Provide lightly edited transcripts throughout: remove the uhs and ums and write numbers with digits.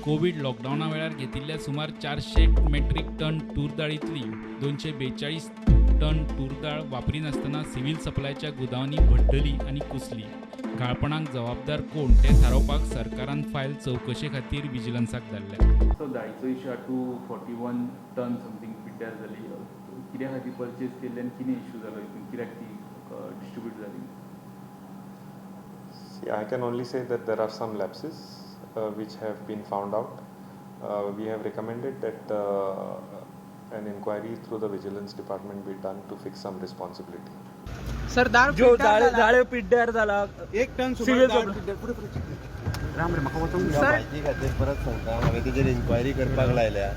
Covid लॉकडावना वेळार घेतिल्ल्या सुमार 400 मेट्रीक टन तूर दाळींतली 242 टन तूर दाळ वापरिनासतना सिव्हील सप्लायच्या गुदांवांनी भड्डली आनी कुसली. घाळपणाक जबाबदार कोण तें थारावपाक सरकारान फायल चवकशे खातीर विजिलन्साक धाडल्या. सो दाळीचो इशू आहा, 241 टन समथींग पिड्ड्यार जाली. कित्या खातीर परचेज केल्ली आनी कितें इशू जालो हितून, कित्याक ती डिस्ट्रिब्यूट जाली? See, I can only say that there are some lapses which have been found out. We have recommended that an inquiry through the vigilance department be done to fix some responsibility. Sir, दाळ ज्यो पिड्ड्यार जाळे जाला. जाळे पिड्ड्यार जाला. 1 ton civil सुमार. ह्या म्हायती खातीर परत सांगता, हांवें तेजेर इन्क्वायरी करपाक लायल्या,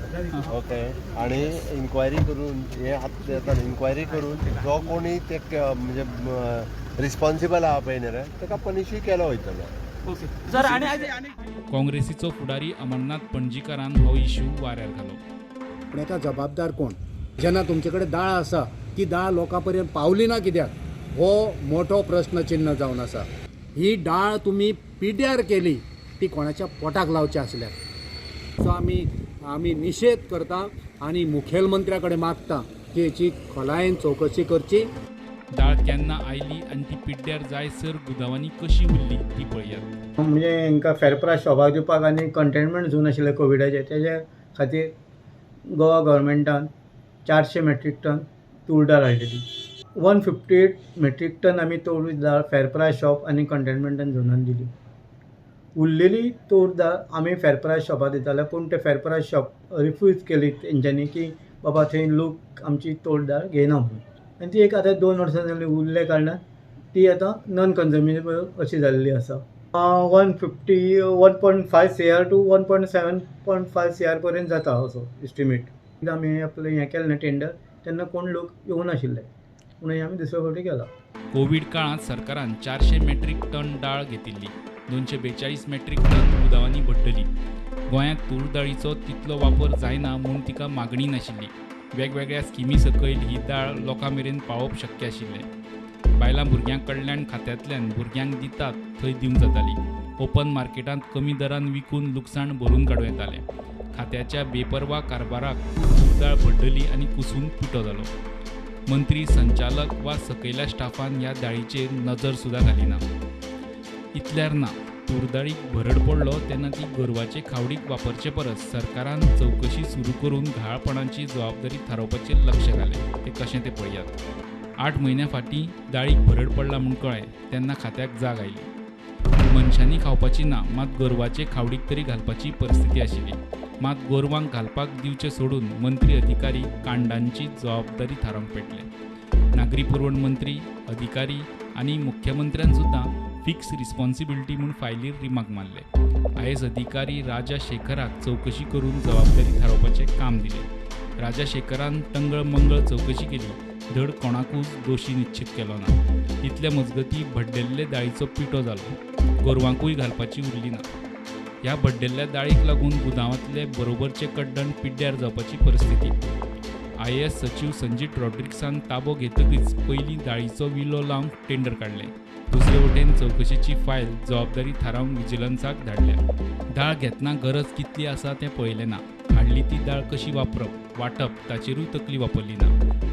ओके? आनी इन्क्वायरी करून हे आतां येता, इन्क्वायरी करून जो कोणी ते म्हणजे रिस्पॉन्सिबल आहा पळय न्ही रे, ताका पनिशूय केलो वयतलो. ओके सर, आणि काँग्रेसीचो फुडारी अमरनाथ पणजीकारान हो इशू वाऱ्यार घालो. पूण हेका जबाबदार कोण? जेन्ना तुमचे कडेन दाळ आसा, ती दाळ लोकां पर्यंत पावली ना कित्याक, हो मोठो प्रस्नचिन्न जावन आसा. ही डाळ तुमी पिड्ड्यार केली, ती कोणाच्या पोटाक लावची आसल्यार. सो आमी निशेध करता आनी मुखेलमंत्र्या कडेन मागता की हेची खोलायेन चवकशी करची. दाळ केन्ना आयली आनी ती पिड्ड्यार जायसर गुदांवांनी कशी उरली ती पळयात. म्हणजे हांकां फेर प्रायस शॉपाक दिवपाक आनी कंटेनमेंट झोन आशिल्लें कोविडाचें, तेजे खातीर गोवा गव्हर्मेंटान 400 मेट्रीक टन तूर दाळ हाडलेली. 158 मेट्रीक टन आमी तूर दाळ फेर प्रायस शॉप आनी कंटेनमेंटान झोनान दिली. उरलेली तूर दाळ आमी फेर प्रायस शॉपार दिताले, पूण ते फेर प्रायस शॉप रिफ्यूज केली तेंच्यांनी की बाबा थंय लोक आमची तूर दाळ घेयना म्हणून. आनी ती एक आतां 2 वर्सां जालीं उरल्या कारणान ती आतां नॉन कन्ज्युमेबल अशी जाल्ली आसा. 151.5 CR to 1.75 CR पर्यंत जाता असो एस्टिमेट. आमी आपलें हें केलें न्ही टेंडर, तेन्ना कोण लोक येवनाशिल्ले म्हणून हें आमी दुसरे फावटी केलां. कोवीड काळांत सरकारान 400 मेट्रीक टन डाळ घेतिल्ली. 242 मेट्रीक टन गुदांवांनी भड्डली. गोंयांत तूर दाळीचो तितलो वापर जायना म्हूण तिका मागणी नाशिल्ली. वेगवेगळ्या स्किमी सकयल ही दाळ लोकां मेरेन पावोवप शक्य आशिल्लें. बायलां भुरग्यां कल्याण खात्यांतल्यान भुरग्यांक दितात थंय दिवंक जाताली. ओपन मार्केटांत कमी दरान विकून लुकसाण भरून काडूं येतालें. खात्याच्या बेपर्वा कारभाराक तूर दाळ भड्डली आनी कुसून पिठो जालो. मंत्री, संचालक वा सकयल्या स्टाफान ह्या दाळीचेर नजर सुद्दां घाली ना. इतल्यार ना, तूर दाळीक भरड पडलो तेन्ना ती गोरवाचे खावडीक वापरचे परस सरकारान चवकशी सुरू करून घाळपणाची जबाबदारी थारावपाचेर लक्ष घालें. तें कशें तें पळयात. 8 म्हयन्या फाटीं दाळीक भरड पडला म्हूण कळ्ळें तेन्ना खात्याक जाग आयली. मनशांनी खावपाची ना, मात गोरवाचे खावडीक तरी घालपाची परिस्थिती आशिल्ली. मात गोरवांक घालपाक दिवचें सोडून मंत्री, अधिकारी कांडांची जबाबदारी थारावंक पेटले. नागरी पुरवण मंत्री, अधिकारी आनी मुख्यमंत्र्यान सुद्दां फिक्स रिस्पॉन्सिबिलिटी म्हूण फायलीर रिमार्क मारले. आयएएस अधिकारी राजा शेखराक चवकशी करून जबाबदारी थारावपाचें काम दिलें. राजा शेखरान टंगळ मंगळ चवकशी केली, धड कोणाकूच दोशी निश्चित केलो ना. इतले मजगतीं भड्डेल्ले दाळीचो पिठो जालो. गोरवांकूय घालपाची उरली ना. ह्या भड्डेल्ल्या दाळीक लागून गुदांवांतले बरोबरचे कड्डण पिड्ड्यार जावपाची परिस्थिती. आयएएस सचीव संजीत रॉड्रिक्सान ताबो घेतकीच पयलीं दाळीचो विलो लावंक टेंडर काडलें. दुसरे वटेन चवकशेची फायल जबाबदारी थारावंक विजिलन्साक धाडल्या. दाळ घेतना गरज कितली आसा तें पळयलें ना. हाडली ती दाळ कशी वापरप, वांटप ताचेरूय तकली वापरली ना.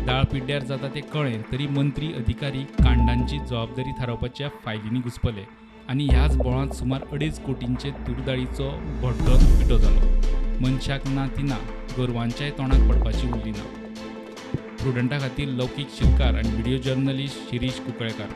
दाळ पिड्ड्यार जाता तें कळ्ळें तरी मंत्री, अधिकारी कांडांची जबाबदारी थारावपाच्या फायलींनी घुस्पले आनी ह्याच बोळांत सुमार 2.5 कोटींचे तूरदाळीचो भड्डोन पिठो जालो. मनशाक ना ती ना, गोरवांच्याय तोंडाक पडपाची उरली ना. प्रुडंटा खातीर लौकीक शिलकार आनी व्हिडियो जर्नलिस्ट शिरीष कुंकळेकार.